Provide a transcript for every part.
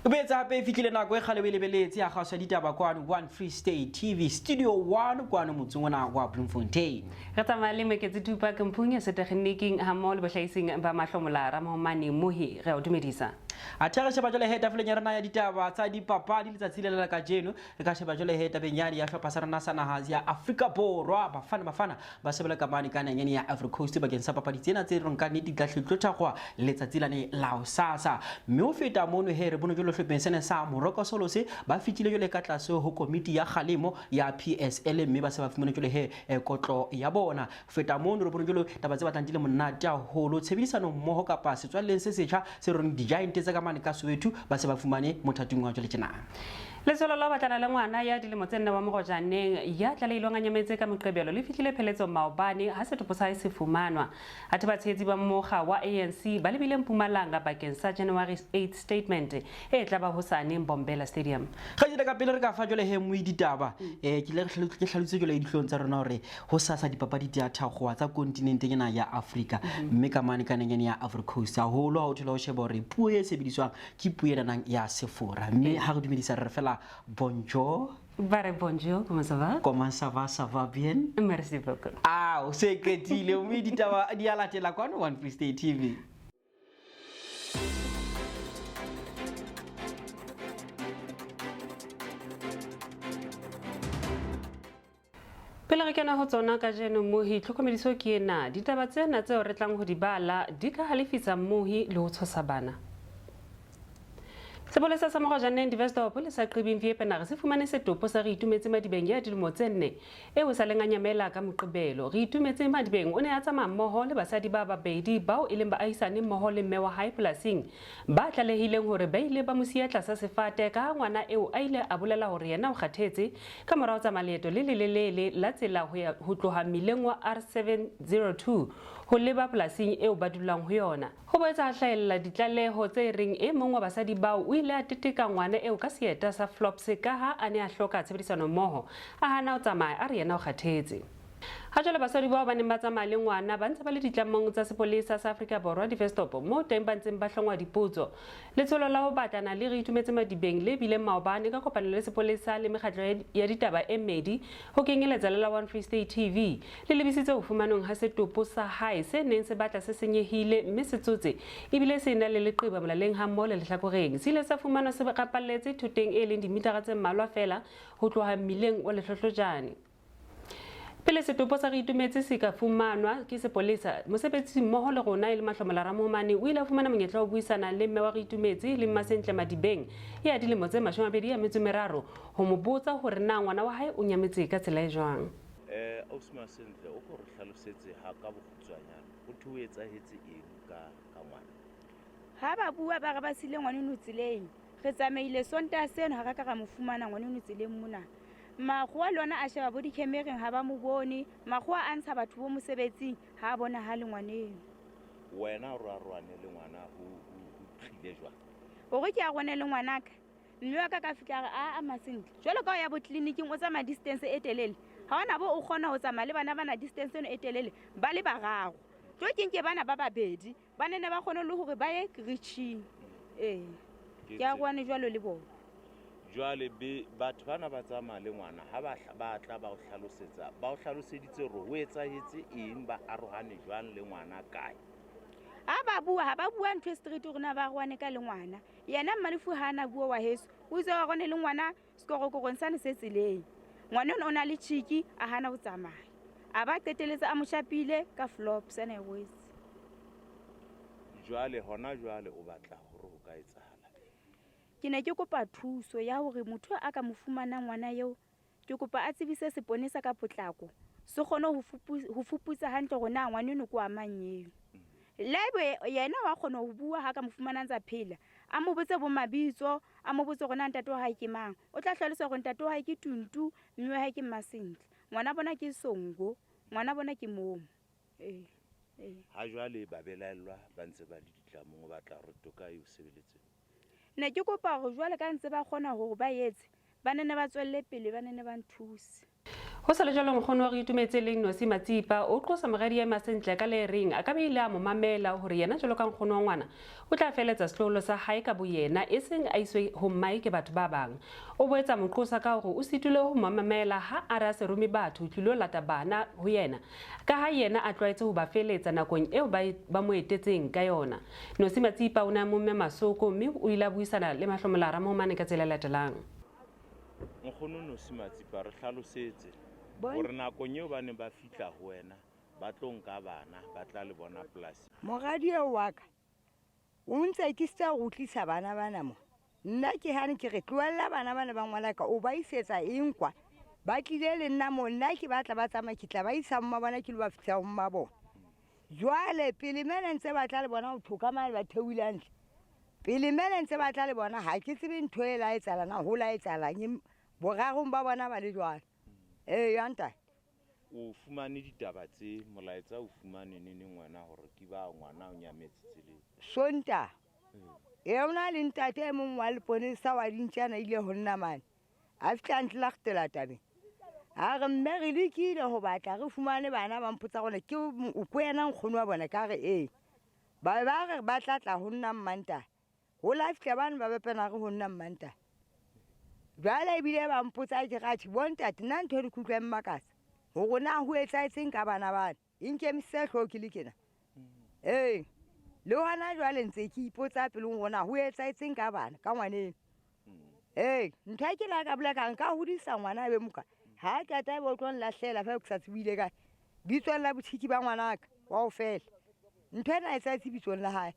E boetse hape e fihlile nako e kgale o e lebeletse ya kgaso ya ditaba kwano One Free State TV Studio 1 kwano motseng ona wa Bloemfontein. Re tsamaya le Meketse Tupa ke mphung ya setekgeniking hammoho le bohlahising ba mahlomola Ramahomane Mohi re a o dumedisa. Athe re sheba jwale he tafoleng ya rona ya ditaba tsa dipapadi letsatsi le la kajeno re ka sheba jwale he tabeng yane ya hlopha sa rona sa naha ya Afrika Borwa Bafana Bafana ba sebela ka mane ka nanyane ya Ivory Coast bakeng sa papadi tsena tse reng ka nnete di tla hle thakgoa letsatsi lane la hosasa. Mme ho feta mono he re bone jwale hlopheng sena sa Morocco Solos ba fetile jwale ka tlase ho komiti ya kgalemo ya PSL mme ba se ba fumane jwale he kotlo ya bona. Ho feta mono re bone jwale taba tse batlang di le monate haholo tshebedisano mmoho kapa setswalleng se setjha se reng di-giant tse ka mane ka Soweto ba se ba fumane mothating wa jwale tjena. Letsholo la ho batlana le ngwana ya dilemo tse nne wa Mogojaneng ya tlalehilweng a nyametse ka Moqebelo le fihlile pheletsong maobane ha setopo sa hae se fumanwa. Athe batshehetsi ba mokga wa ANC ba lebile Mpumalanga bakeng sa January 8 statement e tla ba hosane Mbombela Stadium. Kgaitsedi ka pele re ka fa jwale he moi ditaba ke ile ke hlalositse jwale dihlong tsa rona hore ho sasa dipapadi di a thakgowa tsa kontinenteng ena ya Afrika mme ka mane ka neng ya Ivory Coast haholo ha o thola ho sheba hore puo e sebediswang ke puo enanang ya Sefora mme ha re dumedisa re re fela bonjour. Ba re bonjour, comment ça va? Comment ça va, ça va bien? Merci beaucoup. Ah, o se qetile mme ditaba di a latela kwano One Free State TV. Pele re kena ho tsona kajeno Mohi, tlhokomediso ke ena. Ditaba tsena tseo re tlang ho di bala di ka halefisa Mohi le ho tshosa bana. Sepolesa sa Mogojaneng Diversdorp le sa Qibing Viepenare se fumane setopo sa Re Itumetse Madibeng ya dilemo tse nne eo sa leng a nyamela ka Moqebelo. Re Itumetse Madibeng o ne a tsamaya mmoho le basadi ba babedi bao e leng baahisane mmoho le mme wa hae polasing ba tlalehileng hore ba ile ba mo siya tlasa sefate ka ha ngwana eo a ile a bolela hore yena o kgathetse ka mora ho tsamaya leeto le lelelele la tsela ho ya ho tloha mmileng wa R702 ho leba polasing eo ba dulang ho yona. Ho boetse ha hlahella ditlaleho tse reng e mong wa basadi bao o ile a teteka ngwana eo ka seeta sa flops kaha a ne a hloka tshebedisanommoho, a hana ho tsamaya a re yena o kgathetse. Ha jwale basadi bao ba neng ba tsamaya le ngwana ba ntse ba le ditlamong tsa sepolesa sa Afrika Borwa Diversdorp moo teng ba ntseng ba hlongwa dipotso. Letsholo la ho batlana le Re Itumetse Madibeng le bileng maobane ka kopanelo le sepolesa le mekgatlo ya ditaba e mmedi ho kenyeletsa le la One Free State TV le lebisitse ho fumanweng ha setopo sa hae se neng se batla se senyehile mme se tsotse ebile se ena le leqeba molaleng hammoho le lehlakoreng. Se ile sa fumanwa se rapalletse thoteng e leng dimitara tse mmalwa feela ho tloha mmileng wa Lehlohlojane. Pele setopo sa Re Itumetse se ka fumanwa ke sepolesa, mosebetsi mmoho le rona e le Mahlomola Ramohomane o ile a fumana monyetla wa ho buisana le mme wa Re Itumetse le Mmasentle Madibeng ya dilemo tse 23 ho mo botsa hore na ngwana wa hae o nyametse ka tsela e jwang. Ausi Masentle, o ko re hlalosetse ha ka bokgutswanyane ho thwe ho etsahetse eng ka ka ngwana? Ha ba bua ba re ba siile ngwaneno tseleng. Re tsamaile Sontaha seno ha ra ka ra mo fumana ngwaneno tseleng mona. Makgowa le ona a sheba bo dikhemereng ha ba mo bone. Makgowa a ntsha batho bo mosebetsing ha a bonahale ngwaneno. Wena o re arohane le ngwana ho ho ho tlile jwang? Hore ke arohane le ngwanaka, mme wa ka ka fihla a re aa Masentle, jwalo ka o ya bo tleliniking o tsamaya distance e telele, ha ona bo o kgona ho tsamaya le bana bana distance eno e telele ba le bararo. Tlo ke nke bana ba babedi ba ne ne ba kgone le hore ba ye creaching. Ee, ke arohane jwalo le bona. Jwale be batho bana ba tsamaya le ngwana ha ba ba tla ba o hlalosetsa, ba o hlaloseditse hore ho etsahetse eng, ba arohane jwang le ngwana kae? Ha ba bua, ha ba bua ntho e straight hore na ba arohane ka le ngwana. Yena Mmalefu ha a na bua wa heso, o itse o arohane le ngwana sekorokorong sane se tseleng. Ngwana eno o na le chiki, a hana ho tsamaya. A ba qeteletse a mo shapile ka flop sena e rwetse. Jwale hona jwale o batla hore ho ka etsahala eng? Ke ne ke kopa thuso ya hore motho a ka mo fumanang ngwana eo, ke kopa a tsebise seponesa ka potlako, se kgone ho fuputsa hantle hore na ngwana eno ke wa mang eo. Le haebe yena wa kgona ho bua ha ka mo fumana a ntsa phela, a mo botse bo mabitso, a mo botse hore na ntate wa hae ke mang. O tla hlalosa hore ntate wa hae ke Tuntu, mme wa hae ke Mmasentle. Ngwana bona ke Songo, ngwana bona ke Momo. Ee, ee. Ha jwale babelaellwa ba ntse ba le ditlamong, o batla hore toka e o sebeletse? Ne ke kopa hore jwale ka ntse ba kgona hore ba etse, ba nne ba tswelle pele, ba nne ba nthuse. Ho sa le jwalo, nkgono wa Reitumetse leng Nosi Matsipa o qosa moradi ya Masentle ka le reng a ka be ile a mo mamela hore yena jwalo ka nkgono wa ngwana o tla feletsa setloholo sa hae ka boyena, e seng a iswe ho mmae ke batho ba bang. O boetsa mo qosa ka hore o sitile ho mo mamela ha a re a se rome batho ho tlilo lata bana ho yena, ka ha yena a tlwaetse ho ba feletsa nakong eo ba mo etetseng ka yona. Nosi Matsipa o ne a momme masoko mme o ile a buisana le Mahlomola Ramomane ka tsela e latelang. Nkgono Nosi Matsipa, re hlalosetse hore nakong eo ba neng ba fihla ho wena ba tlo nka bana ba tla le bona polasi. Moradi eo wa ka o ntse ke sitsa ho tlisa bana bana mo. Nna ke hane ke re tlohella bana bana ba ngwanaka, o ba isetsa eng kwa? Ba tlile le nna mo, nna ke batla ba tsamaya, ke tla ba isa mma bona, ke lo ba fihlisa ho mma bona. Jwale pele mene ntse ba tla le bona ho thoka mane ba theohile hantle. Pele mene ntse ba tla le bona, ha ke tsebe ntho e la etsahala na ho la etsahalang, borarong ba bona ba le jwalo. Ee, ya ntate. O fumane ditaba tse, molaetsa o fumane neneng wena hore ke ba ngwana o nyametse tseleng? Sontaha. Ee, o na le ntate e mong wa leponesa wa dintjana ile ho nna mane. A fihla a ntlela kgutela tabeng. A re mme re lekile ho batla re fumane bana, ba mpotsa hore ke o ko yena nkgono wa bona, ka re ee. Ba be ba re ba tla tla ho nna Mmantaha. Ho la fihla bane ba bepena re ho nna Mmantaha. Jwale ebile ba mpotsa ke re atjhe bontate nna ntho e ke utlwa e mmakatsa hore na ho etsahetseng ka bana bana. E nkemisitse hlooho ke le tjena. Ee, le hona jwale ntse ke ipotsa pelong hore na ho etsahetseng ka bana ka ngwaneno. Ee, ntho e ke la ka bolela ka nka hodisa ngwana a be moka. Ha qeta ebe o tlo nlahlela fa ke sa tsebile kae. Bitsong la botjhiki ba ngwanaka wa ho fela. Ntho ena e etsahetse bitsong la hae.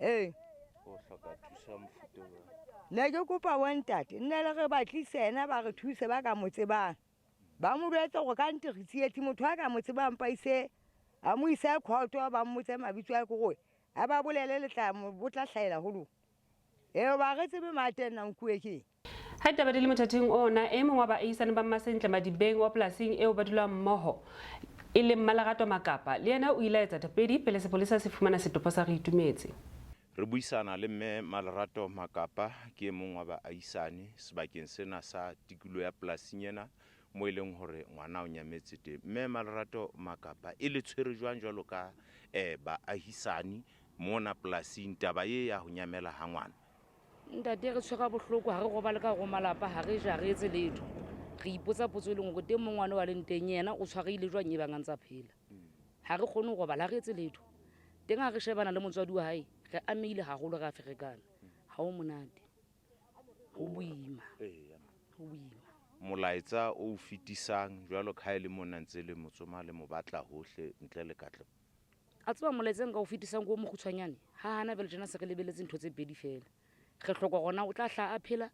Ee. O hloka thuso ya mofuta o jwang? Ne ke kopa bontate nne le re ba tlise yena ba re thuse ba ka mo tsebang. Ba mo jwetse hore ka nte re tsietsi motho a ka mo tsebang mpa ise a mo ise court ba mmotse mabitso a ke gore a ba bolele le tla bo tla hlahela ho lona. Ee, ba re tsebe mateng na nkuwe ke eng. Ha ditaba di le mothating ona, e mong wa baahisane ba Mmasentle Madibeng wa polasing eo ba dulang mmoho, e leng Mmalerato Makapa, le yena o ile a etsa thapedi pele sepolesa se fumana setopo sa Reitumetse. Re buisana le Mme Malerato Makapa, ke e mong wa baahisane sebakeng sena sa tikoloho ya polasing ena moo e leng hore ngwana o nyametse teng. Mme Malerato Makapa, e le tshwere jwang jwalo ka baahisane mona polasing taba ye ya ho nyamela ha ngwana? Ntate, re tshwara bohloko, ha re robale ka hare ho malapa, ha re je, ha re etse letho. Re ipotsa potso e leng hore teng mo ngwana o a leng teng yena o tshwarehile jwang e bang a ntsa phela. Ha re kgone ho robala, ha re etse letho. Teng ha re shebana le motswadi wa hae, re amehile haholo, re a ferekana. Ha ho monate, ho boima, ho boima. Molaetsa o o fetisang jwalo ka ha e le mona ntse le mo tsoma le mo batla hohle ntle le katleho. A tseba molaetsa nka o fetisang ke o mokgutshwanyane, ha hana jwale tjena se re lebeletse ntho tse pedi feela. Re hloka hore na o tla hlaha a phela,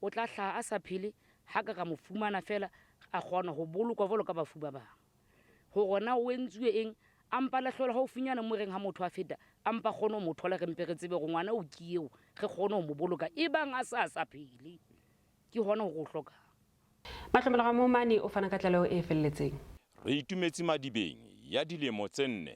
o tla hlaha a sa phele, ha ka ra mo fumana feela a kgona ho bolokwa jwalo ka bafu ba bang. Hore na o entsuwe eng, a mpa lahlehelwa haufinyana mo reng ha motho a feta, a mpa kgone ho mo thola, re mpe re tsebe hore ngwana o ke eo, re kgone ho mo boloka ebang a sa sa phele. Ke hona ho re o hlokang. Mahlomola Ramomane o fana ka tlaleho e felletseng. Reitumetse Madibeng ya dilemo tse nne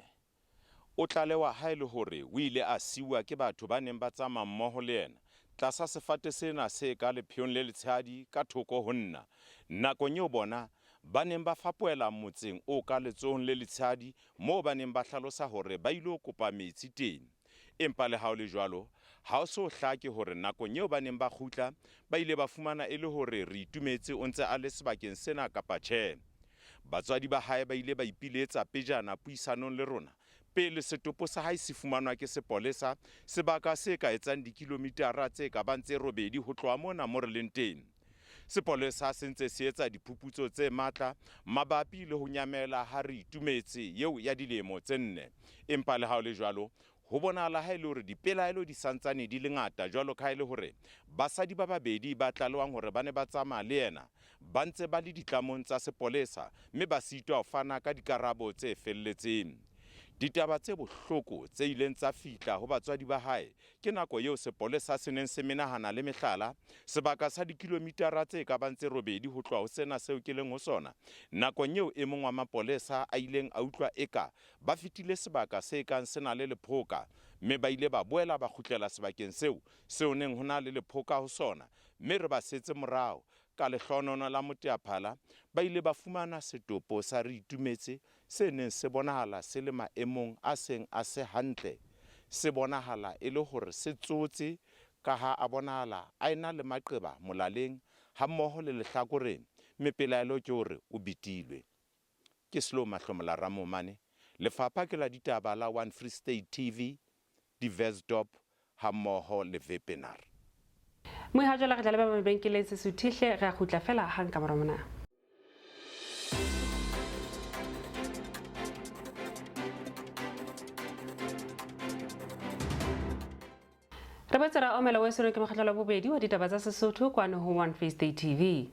o tlalewa ha e le hore o ile a siuwa ke batho ba neng ba tsamaya mmoho le yena tlasa sefate sena se ka lepheong le letshehadi ka thoko ho nna nakong eo bona ba neng ba fapohela motseng o ka letsohong le letshehadi moo ba neng ba hlalosa hore ba ilo kopa metsi teng. Empa le ha ho le jwalo, ha ho so hlake hore nakong eo ba neng ba kgutla ba ile ba fumana e le hore Reitumetse o ntse a le sebakeng sena kapa tjhe. Batswadi ba hae ba ile ba ipiletsa pejana puisanong le rona pele setopo sa hae se fumanwa ke sepolesa sebaka se ka etsang dikilomitara tse ka bang tse robedi ho tloha mona mo re leng teng. Sepolesa se ntse se etsa diphuputso tse matla mabapi le ho nyamela ha Reitumetse eo ya dilemo tse nne. Empa le ha ho le jwalo, ho bonahala ha e le hore dipelaelo di santsane di le ngata jwalo ka ha e le hore basadi ba babedi ba tlalewang hore ba ne ba tsamaya le yena ba ntse ba le ditlamong tsa sepolesa mme ba sitwa ho fana ka dikarabo tse felletseng. Ditaba tse bohloko tse ileng tsa fihla ho batswadi ba hae ke nako eo sepolesa se neng se menahana le mehlala sebaka sa dikilomitara tse ka bang tse robedi ho tloha ho sena seo ke leng ho sona, nakong eo e mong wa mapolesa a ileng a utlwa eka ba fetile sebaka se kang se na le lephoka mme ba ile ba boela ba kgutlela sebakeng seo seo neng ho na le lephoka ho sona mme re ba setse morao. Ka lehlohonono la moteaphala ba ile ba fumana setopo sa Reitumetse se neng se bonahala se le maemong a seng a se hantle, se bonahala e le hore se tsotse kaha a bonahala a ena le maqeba molaleng hammoho le lehlakoreng, mme pelaelo ke hore o betilwe. Ke Slow Mahlomola Ramomane, Lefapha ke la ditaba la One Free State TV, Diversdorp hammoho le Wepener. Moe ha jwale re tla leba mabenkeleng Sesothihle, re a kgutla fela hang ka mora mona. Re boetse ra omela o esonwe ke mokgatlo wa bobedi wa ditaba tsa Sesotho kwano ho One Free State TV.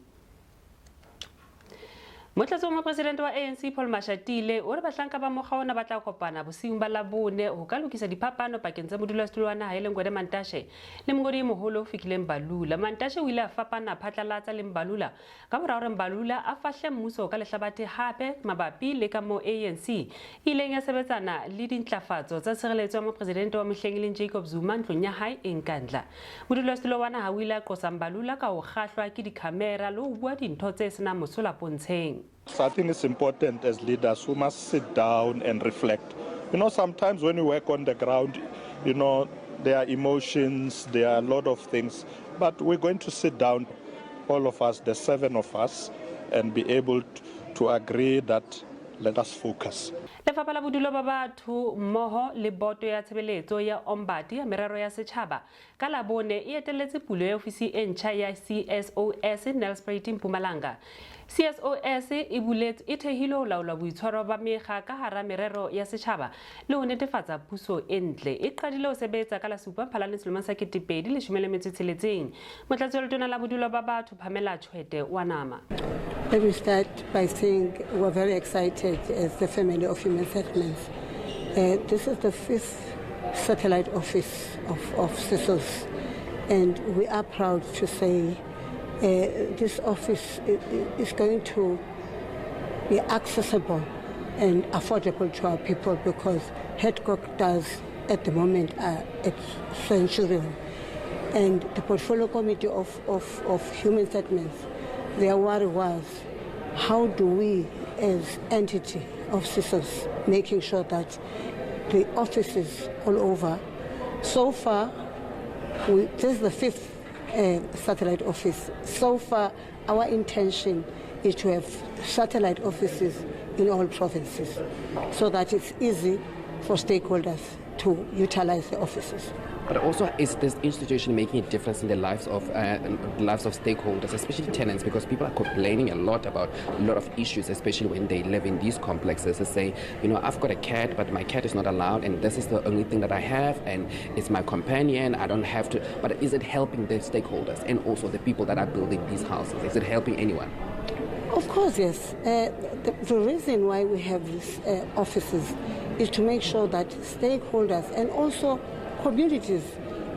Motlatsi wa mopresidente wa ANC Paul Mashatile o re bahlanka ba mokga ona ba tla kopana bosiung ba Labone ho ka lokisa diphapano pakeng tsa modulasetulo wa naha e leng Gwede Mantashe le mongodi e moholo Fikile Mbalula. Mantashe o ile a fapana phatlalatsa le Mbalula ka mora hore Mbalula a fahle mmuso ka lehlabathe hape mabapi le ka moo ANC e ileng ya sebetsana le dintlafatso tsa tshireletso ya mopresidente wa mehleng e leng Jacob Zuma ntlong ya hae e Nkandla. Modulasetulo wa naha o ile a qosa Mbalula ka ho kgahlwa ke dikhamera le ho bua dintho tse senang mosola pontsheng. So I think it's important as leaders we must sit down and reflect. You know, sometimes when we work on the ground, you know, there are emotions, there are a lot of things, but we're going to sit down, all of us, the seven of us, and be able to agree that let us focus. Lefapha la Bodulo ba Batho mmoho le Boto ya Tshebeletso ya Ombud ya Merero ya Setjhaba ka Labone e etelletse pulo ya ofisi e ntjha ya CSOS Nelspruit Mpumalanga. CSOS e buletse e thehilwe ho laola boitshwaro ba mekga ka hara merero ya setjhaba le ho netefatsa puso e ntle. E qadile ho sebetsa ka la supa Mphalane selemong sa 2016. Motlatsi wa Letona la Bodulo ba Batho Pamela Tshwete wa nama. Let me start by saying we're very excited as the family of human settlements. This is the fifth satellite office of CSOS, and we are proud to say this office is going to be accessible and affordable to our people because headquarters at the moment are at Centurion. And the Portfolio Committee of Human Settlements, their worry was, how do we as entity of CSOS making sure that the offices all over. So far, this is the fifth satellite office. So far, our intention is to have satellite offices in all provinces so that it's easy for stakeholders to utilize the offices. But also, is this institution making a difference in the lives of stakeholders, especially tenants? Because people are complaining a lot about a lot of issues, especially when they live in these complexes. They say, you know, I've got a cat, but my cat is not allowed, and this is the only thing that I have, and it's my companion. I don't have to. But is it helping the stakeholders and also the people that are building these houses? Is it helping anyone? Of course, yes. The reason why we have these offices is to make sure that stakeholders and also communities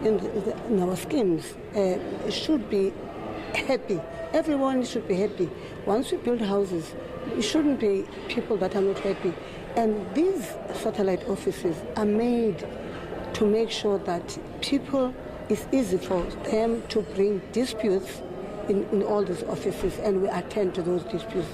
in our schemes should be happy. Everyone should be happy. Once we build houses, it shouldn't be people that are not happy. And these satellite offices are made to make sure that people, it's easy for them to bring disputes in all these offices, and we attend to those disputes.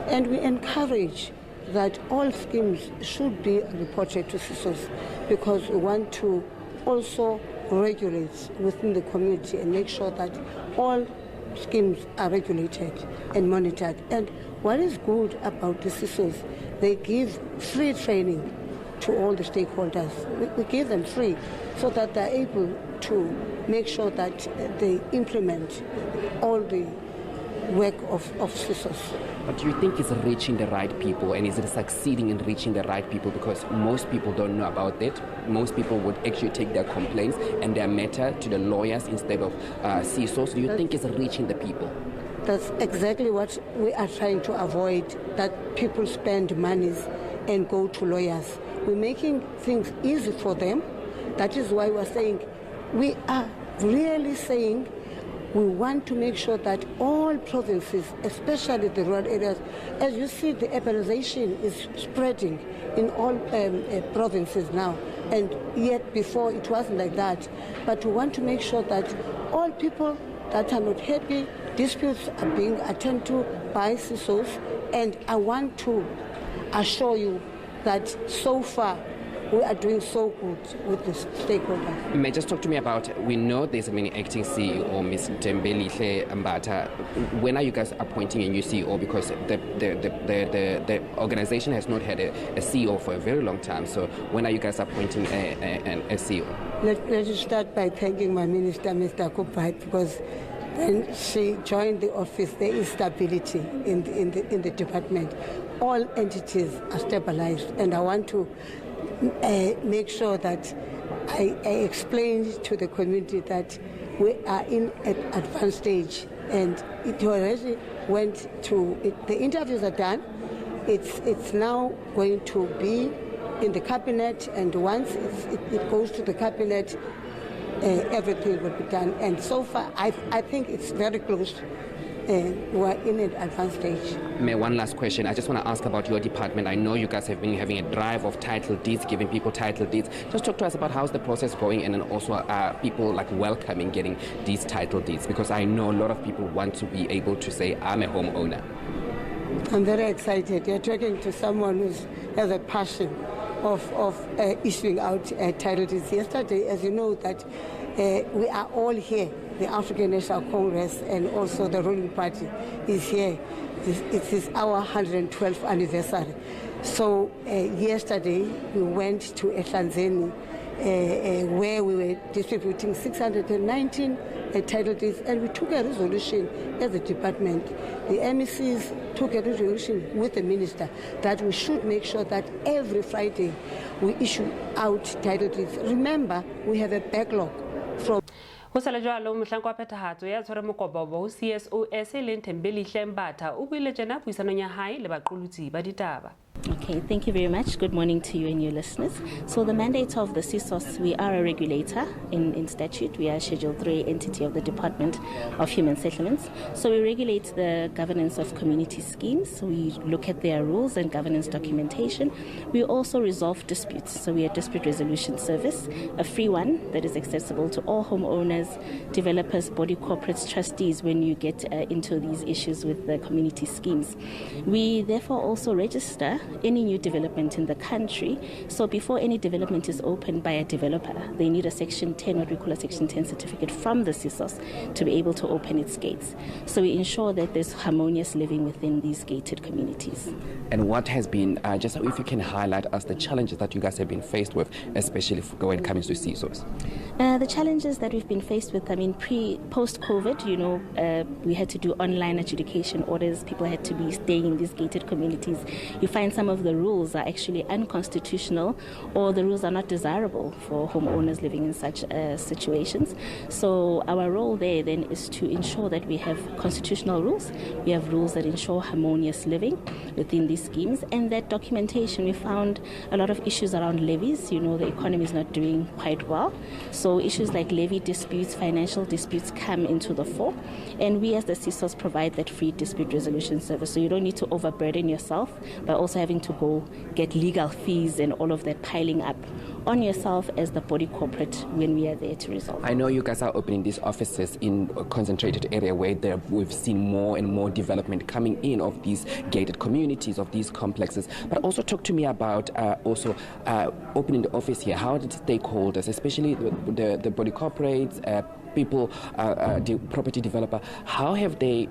And we encourage that all schemes should be reported to CSOS because we want to also regulate within the community and make sure that all schemes are regulated and monitored. And what is good about the CSOS, they give free training to all the stakeholders. We give them free so that they're able to make sure that they implement all the work of CSOS. But do you think it's reaching the right people, and is it succeeding in reaching the right people? Because most people don't know about it. Most people would actually take their complaints and their matter to the lawyers instead of CSOS. Do you think it's reaching the people? That's exactly what we are trying to avoid, that people spend monies and go to lawyers. We're making things easy for them. That is why we're saying, we are really saying we want to make sure that all provinces, especially the rural areas, as you see, the urbanization is spreading in all provinces now. And yet before it wasn't like that. But we want to make sure that all people that are not happy, Disputes are being attended to by CSOs, and I want to assure you that so far we are doing so good with the stakeholders. May just talk to me about, we know there's a many acting CEO, Ms. Thembelihle Mbatha. When are you guys appointing a new CEO? Because the organization has not had a CEO for a very long time. So when are you guys appointing a CEO? Let me start by thanking my minister, Mr. Kupai, because when she joined the office, there is stability in the department. All entities are stabilized, and I want to make sure that I explain to the community that we are in an advanced stage, and it already went to, the interviews are done. It's now going to be in the cabinet, and once it goes to the cabinet, everything will be done. And so far, I think it's very close. We're in an advanced stage. May, one last question. I just want to ask about your department. I know you guys have been having a drive of title deeds, giving people title deeds. Just talk to us about how's the process going, and then also people like welcoming getting these title deeds, because I know a lot of people want to be able to say, I'm a homeowner. I'm very excited. You're talking to someone who has a passion of issuing out title deeds. Yesterday, as you know, that we are all here. The African National Congress and also the ruling party is here. It is our 112th anniversary. So yesterday we went to Ehlanzeni, where we were distributing 619 title deeds, and we took a resolution as a department. The MECs took a resolution with the minister that we should make sure that every Friday we issue out title deeds. Remember, we have a backlog from Ho sale jwalo mohlanka wa phethahatso ya tshwere mokobobo ho CSOS e leng Thembelihle Mbatha o buile tjena puisanong ya hae le baqolotsi ba ditaba. Okay, thank you very much. Good morning to you and your listeners. So the mandate of the CSOS, we are a regulator in statute. We are a Schedule 3 entity of the Department of Human Settlements. So we regulate the governance of community schemes. We look at their rules and governance documentation. We also resolve disputes. So we are a dispute resolution service, a free one that is accessible to all homeowners, developers, body corporates, trustees when you get into these issues with the community schemes. We therefore also register any new development in the country. So before any development is opened by a developer, they need a Section 10, what we call a Section 10 certificate from the CSOS to be able to open its gates. So we ensure that there's harmonious living within these gated communities. And what has been, just if you can highlight us the challenges that you guys have been faced with, especially when it comes to CSOS? The challenges that we've been faced with, I mean, post-COVID, you know, we had to do online adjudication orders. People had to be staying in these gated communities. You find some of the rules are actually unconstitutional, or the rules are not desirable for homeowners living in such situations. So our role there then is to ensure that we have constitutional rules, we have rules that ensure harmonious living within these schemes, and that documentation. We found a lot of issues around levies. You know, the economy is not doing quite well. So issues like levy disputes, financial disputes come into the fore, and we as the CSOS provide that free dispute resolution service. So you don't need to overburden yourself by also having to go get legal fees and all of that piling up on yourself as the body corporate when we are there to resolve. I know you guys are opening these offices in a concentrated area where we've seen more and more development coming in of these gated communities, of these complexes. But also talk to me about opening the office here. How did stakeholders, especially the body corporates, people, the property developer, how have they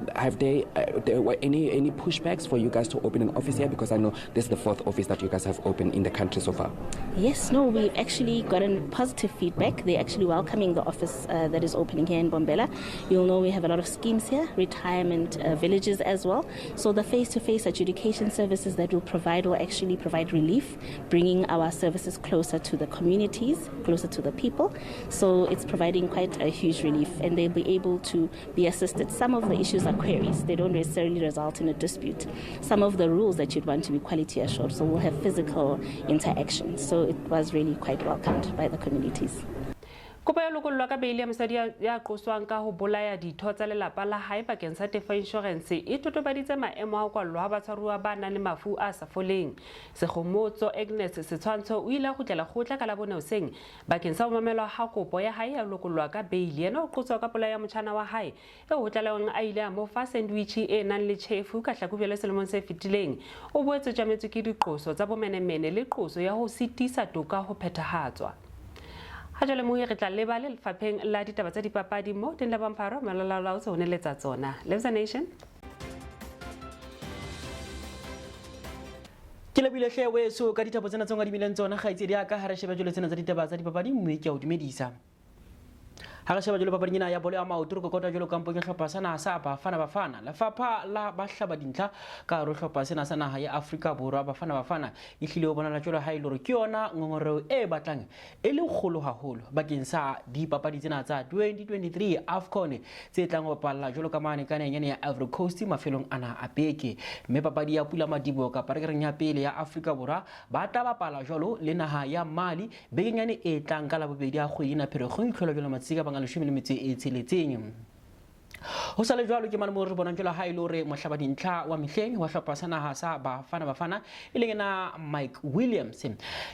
there were any pushbacks for you guys to open an office here? Because I know this is the fourth office that you guys have opened in the country so far. Yes, no, we've actually gotten positive feedback. They're actually welcoming the office that is opening here in Bombela. You'll know we have a lot of schemes here, retirement villages as well. So the face-to-face adjudication services that we'll provide will actually provide relief, bringing our services closer to the communities, closer to the people. So it's providing quite a huge relief, and they'll be able to be assisted. Some of the issues are queries. They don't necessarily result in a dispute. Some of the rules that you'd want to be quality assured, so we'll have physical interaction. So it was really quite welcomed by the communities. Kopo ya lokollwa ka beili ya mosadi ya qoswang ka ho bolaya ditho tsa lelapa la hae bakeng sa tefo ya inshorense e totobaditse maemo a ho kwallwa ha batshwaruwa ba nang le mafu a sa foleng. Sekgomotso Agnes Setshwantsho o ile a kgutlela kgotla ka Labone hoseng bakeng sa ho mamelwa ha kopo ya hae ya ho lokollwa ka beili. Yena o qoswa ka polao ya motjhana wa hae eo ho tlalehwang a ile a mo fa sandwich e nang le tjhefu ka Hlakubele selemong se fetileng. O boetse o tjametswe ke diqoso tsa bomenemene le qoso ya ho sitisa toka ho phethahatswa. Ha jwale mohi re tla leba le lefapheng la ditaba tsa dipapadi mo teng la Bampharo Malalaola o tse ho neletsa tsona. Lebza Nation. Ke lebohile hle weso ka dithapo tsena tse o ngadimileng tsona kgaitsedi ya ka. Ha re shebe jwale tsena tsa ditaba tsa dipapadi mme ke a o dumedisa. Ha re sheba jwalo papading ena ya bolo ya maoto re kokota jwalo kampong ya hlopha sa naha sa Bafana Bafana. Lefapha la bahlaba dintlha ka hare ho hlopha sena sa naha ya Afrika Borwa Bafana Bafana e hlile ho bonala jwalo ha e le hore ke yona ngongoreho e batlang e le kgolo haholo bakeng sa dipapadi tsena tsa 2023 AFCON tse tlang ho bapalla jwalo ka mane ka naheng ya Ivory Coast mafelong ana a beke. Mme papadi ya pula madiboho kapa re ke reng ya pele ya Afrika Borwa ba tla bapala jwalo le naha ya Mali bekeng yane e tlang ka Labobedi a kgwedi ena Pherekgong itlhola jwalo matsatsi ka bang a 16. Ho sa le jwalo ke mane moo re bonang jwalo ha e le hore mohlaba dintlha wa mehleng wa hlopha sa naha sa Bafana Bafana e leng ena Mike Williams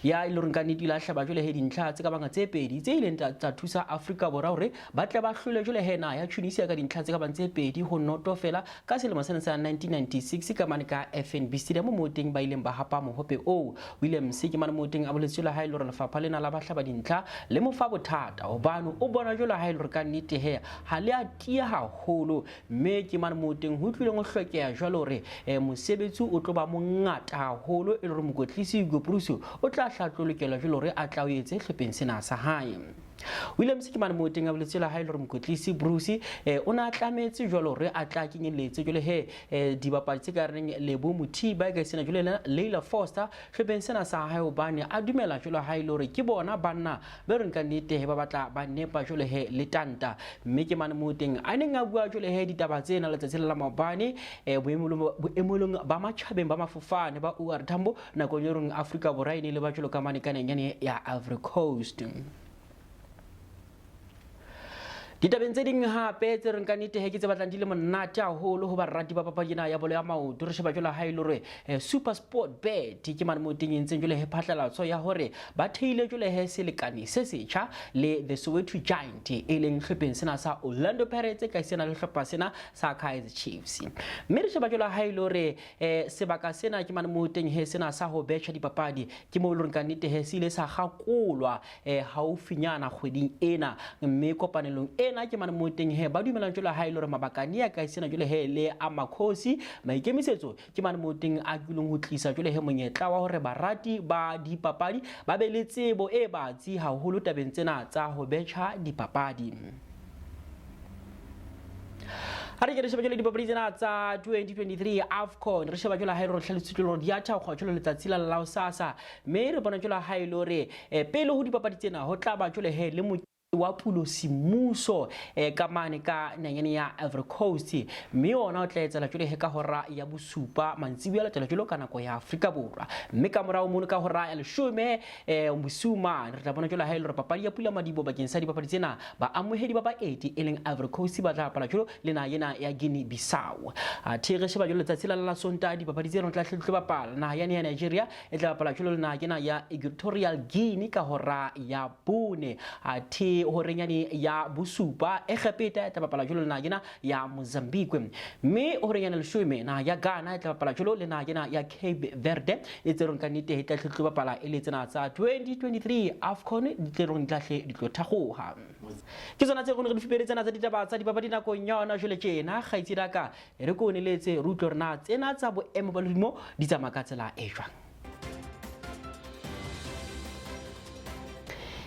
ya e le horeng ka nnete ile a hlaba jwale he dintlha tse ka bang tse pedi tse ileng tsa thusa Afrika Borwa hore ba tle ba hlole jwale he naha ya Tunisia ka dintlha tse ka bang tse 2-0 fela ka selemo sena sa 1996 ka mane ka FNB Stadium moo teng ba ileng ba hapa mohope oo. Williams ke mane moo teng a boletse jwalo ha e le hore lefapha lena la bahlaba dintlha le mo fa bothata hobane o bona jwalo ha e le hore ka nnete he ha le a tiya haholo, mme ke mane moo teng ho tlileng ho hlokeha jwalo hore mosebetsi o tlo ba mongata haholo e le hore mokwetlisi Hugo Broos o tla hla tlo lokela jwalo hore a tla o etse hlopheng sena sa hae. Williams ke mane moo teng a boletse jwalo ha e le hore mokwetlisi Broos o ne a tlametse jwalo hore a tla kenyelletse jwale he dibapadi tse ka reng Lebo Mothiba ka sena jwale Leila Foster hlopheng sena sa hae hobane a dumela jwalo ha e le hore ke bona banna be reng ka nnete he ba batla ba nepa jwale he le tanta. Mme ke mane moo teng a neng a bua jwale he ditaba tsena letsatsi la maobane boemelong ba matjhabeng ba mafofane ba OR Tambo nakong e reng Afrika Borwa e ne le ba jwalo ka mane ka neng ya Ivory Coast. Ditabeng tse ding hape tse reng ka nnete he ke tse batlang di le monate haholo ho barati ba papadi ena ya bolo ya maoto. Re sheba jwalo ha e le hore Super Sport Bet ke mane moo teng e ntseng jwale he phatlalatso ya hore ba theile jwale he selekane se setjha le the Soweto Giant e leng hlopheng sena sa Orlando Pirates ka sena le hlopha sena sa Kaizer Chiefs. Mme re sheba jwalo ha e le hore sebaka sena ke mane moo teng he sena sa ho betjha dipapadi ke moo e le hore ka nnete he se ile sa kgakolwa haufinyana kgweding ena. Mme kopanelong ena ke mane moo teng he ba dumelang jwalo ha e le hore mabakane ya ka sena jwale he le a makhosi maikemisetso ke mane moo teng a kileng ho tlisa jwale he monyetla wa hore barati ba dipapadi ba be le tsebo e batsi haholo tabeng tsena tsa ho betjha dipapadi. Ha re ke re sheba jwale dipapadi tsena tsa 2023 AFCON, re sheba jwale ha e le hore hlalositswe hore di a thakgwa jwale letsatsi la la hosasa, mme re bona jwale ha e le hore pele ho dipapadi tsena ho tla ba jwale he le mokete wa pulo semmuso ka mane ka naheng ya Ivory Coast, mme ona o tla etsahala jwale he ka hora ya 7 mantsiboya latela jwalo ka nako ya Afrika Borwa. Mme ka morao mono ka hora ya 10 bosiu mane re tla bona jwale ha e le hore papadi ya pula madibo bakeng sa dipapadi tsena baamohedi ba baeti e leng Ivory Coast ba tla bapala jwalo le naha ena ya Guinea Bissau. Athe re sheba jwalo letsatsi la Sontaha dipapadi tsena tla hle tlo bapala naha ya Nigeria e tla bapala jwalo le naha ena ya Equatorial Guinea ka hora ya 4. Athe horeng yane ya 7 Egepeta e tla bapala jwalo le naha ena ya Mozambique. Mme horeng yane 10 naha ya Ghana e tla bapala jwalo le naha ena ya Cape Verde e tse reng ka nnete e tla hle tlo bapala e le tsena tsa 2023 AFCON di tle reng di tla hle di tlo thakgoha. Ke tsona tse reng re di fupere tsena tsa ditaba tsa dipapadi nakong ya yona jwale tjena kgaitsedi ya ka re ko neletse re utlwe hore na tsena tsa boemo ba lehodimo di tsamaya ka tsela e jwang.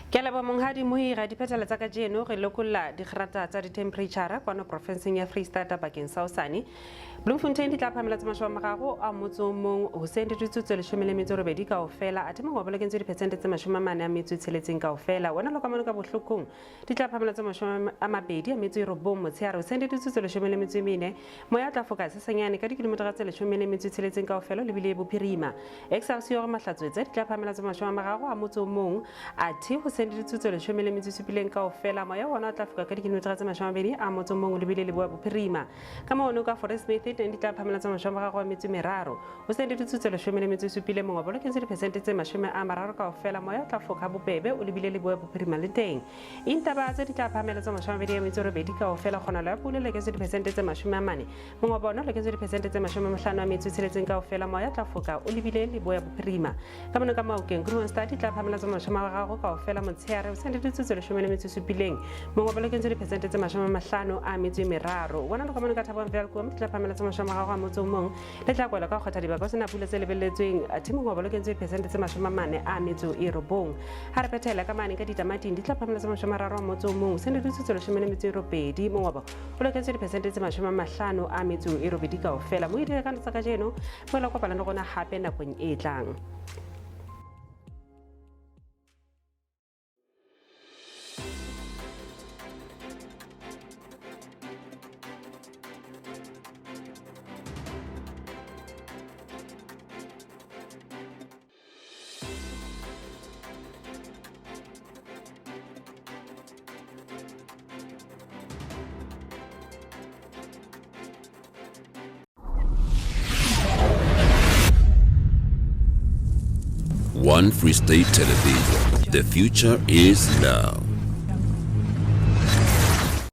Ke a leboha monghadi Moira. Diphetelo tsa kajeno re lokolla dikgerata tsa dithemphereitjhara kwano profenseng ya Freistata bakeng sa hosane. Bloemfontein di tla phahamela tse 30 a motso o mong hoseng ditsotso tse 18 kaofela athe mongobo le kentswe diphesente tse 46 kaofela. Wena lo ka mona ka bohlokong di tla phahamela tse 29 motshehare hoseng ditsotso tse 14 moya o tla foka sesenyane ka dikilometara tse 16 kaofela o lebile bophirima. Excelsior Mahlatswetse di tla phahamela tse 31 a motso o mong athe hoseng ditsotso tse 17 kaofela moya wona o tla foka ka dikilometara tse 21 a motso o mong o lebile leboa bophirima. Ka mono ka Fauresmith teng di tla phahamela tse 33 hoseng ditsotso tse 17 mongobo le kentswe diphesente tse 30 kaofela moya o tla foka bobebe o lebile leboa bophirima le teng. Intaba tse di tla phahamela tse 28 kaofela kgonahalo ya pula le kentswe diphesente tse 40 mongobo ona le kentswe diphesente tse 56 kaofela moya o tla foka o lebile leboa bophirima. Ka mono ka Maokeng Kroonstad di tla phahamela tse 30 kaofela motshehare hoseng ditsotso tse 17 mongobo le kentswe diphesente tse 53. Wona le ka mono ka Thabong Welkom di tla phahamela tse 31 le tla kwelwa ka ho kgetha dibaka ho sena pula tse lebelletsweng athe mongobo le kentswe diphesente tse 49. Ha re phethela ka mane ka ditamating di tla phahamela tse 31 hoseng ditsotso tse 18 mongobo o loketswe diphesente tse 58 kaofela. Mo idire tsa kajeno boela kopana le rona hape nakong e tlang. One Free State Television. The future is now.